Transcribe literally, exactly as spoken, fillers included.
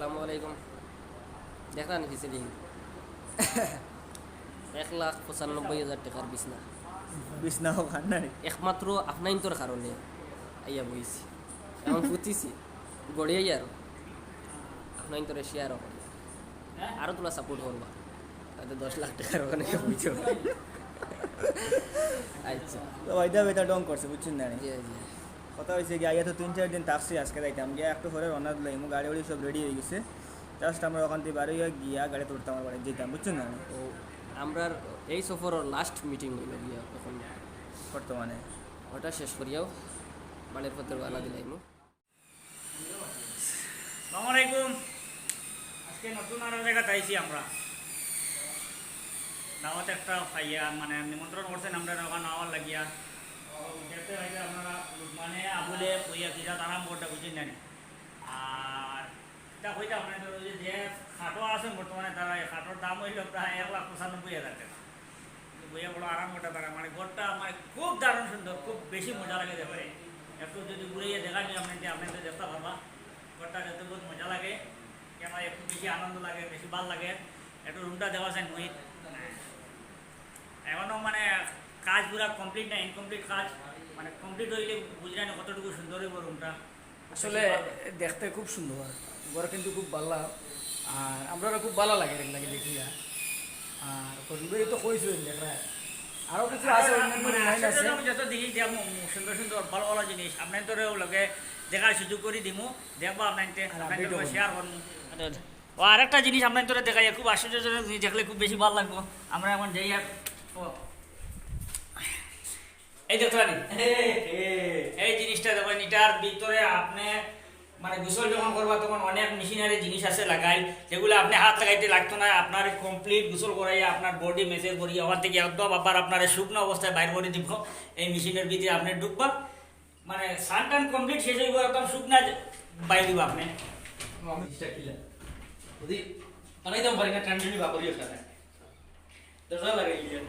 আসসালামু আলাইকুম। দেখরা নি পিছে লিখি এক লাখ পঁচানব্বই হাজার টেকার বিছনা। বিছনা অখান না নি? একমাত্র আপনাইন্তর কারণে আইয়া বইছি। এখন ফুটিছি। গড়িয়ে আরো আপনাইন্তরে শেয়ার করবা। আরো তোমরা সাপোর্ট করবা। তাতে দশ লাখ টেকার ওখানে কেউ বুঝতে পারে। আচ্ছা। তো ভাই দা বেটা ডং করছে, বুঝছইন না নি? জি, জি। কথা অইছে কি, আইয়া তো তিন চাইর দিন থাকছি, আজকে যাইতাম গিয়া, একটু পরে রওনা দিলাইমু, গাড়ি উড়ি সব রেডি অই গেছে। জাস্ট আমরা ওখান থাকি বারইয়া গিয়া গাড়িত উঠতাম, আমার বাড়ি যাইতাম, বুঝছইন না নি? তো আমরার এই সফরর লাস্ট মিটিং অইলো গিয়া এখন। বর্তমানে ওটা শেষ করিয়াও বাড়ির পথে রওনা দিলাইমু। আসসালামু আলাইকুম। আজকে নতুন আরো জাগাত আইছি আমরা। দাওয়াত একটা পাইয়া, মানে, নিমন্ত্রণ করছইন আমরারে ওখান আওয়ার লাগিয়া। দেখতে পাইলে আপনারা, মানে, আবুলে কইয়া কিতা আরাম করতা, বুঝছইন না নি? আর এটা কইতাম না, তো ওই যে, যে খাটো আছে বর্তমানে, তারা এই খাটোর দাম অইলো প্রায় এক লাখ পঁচানব্বই হাজার টেকা। বইয়া বড় আরাম করতা পারা, মানে, ঘরটা, মানে, খুব দারুণ সুন্দর, খুব বেশি মজা লাগে দেখতে। একটু যদি ঘুরাইয়া দেখাই নি আপনাইনতে, আপনাইনতে দেখতা পারবা। ঘরটা দেখতে বহুত মজা লাগে, আমার একটু বেশি আনন্দ লাগে, বেশি ভালা লাগে। একটু রুমটা দেখা যায় নই, এখনো, মানে, কাজ পুরা কমপ্লিট না, ইনকমপ্লিট কাজ, মানে, কমপ্লিট অইলে বুঝরা নি কতটুকু সুন্দর অইবো রুমটা। আসলে দেখতে খুব সুন্দর, ঘর কিন্তু খুব ভালা, আর আমরারও খুব ভালা লাগে এর লাগি দেখিয়া। আর করিম ভাই তো কইছইন দেখরা, আরো কিছু আছে, অন্যান্য মানে, ডিজাইন আছে। আশ্চর্যজনক যত দেখি যে সুন্দর সুন্দর ভালা ভালা জিনিস আপনাইনতরেও লগে দেখার সুযোগ করি দিমু, দেখবা আপনাইনতে, আর আপনাইনতে update-ও শেয়ার করমু। ও, আরেকটা জিনিস আপনাইনতরে দেখাই, খুব আশ্চর্যজনক জিনিস, দেখলে খুব বেশি ভালা লাগবো। আমরা এখন যাই আর, ও, এই দেখতে পারি, এই জিনিসটা দেখবেন, এটার ভিতরে আপনি, মানে, গোসল যখন করবা তখন অনেক মেশিনারি জিনিস আছে লাগাইল, যেগুলো আপনি হাত লাগাইতে লাগতো না, আপনার কমপ্লিট গোসল করাইয়া আপনার বডি মেসেজ করিয়া ওখান থেকে একদম আবার আপনার শুকনো অবস্থায় বাইর করি দিব। এই মেশিনের ভিতরে আপনি ঢুকবা, মানে, সান টান কমপ্লিট শেষ অইবো, একদম শুকনা বাইর দিব আপনি। আমি চেষ্টা কিলা যদি বানাইতাম পারি না, টান টানি বাকরি ওখানে দরজা লাগাই দিয়ে।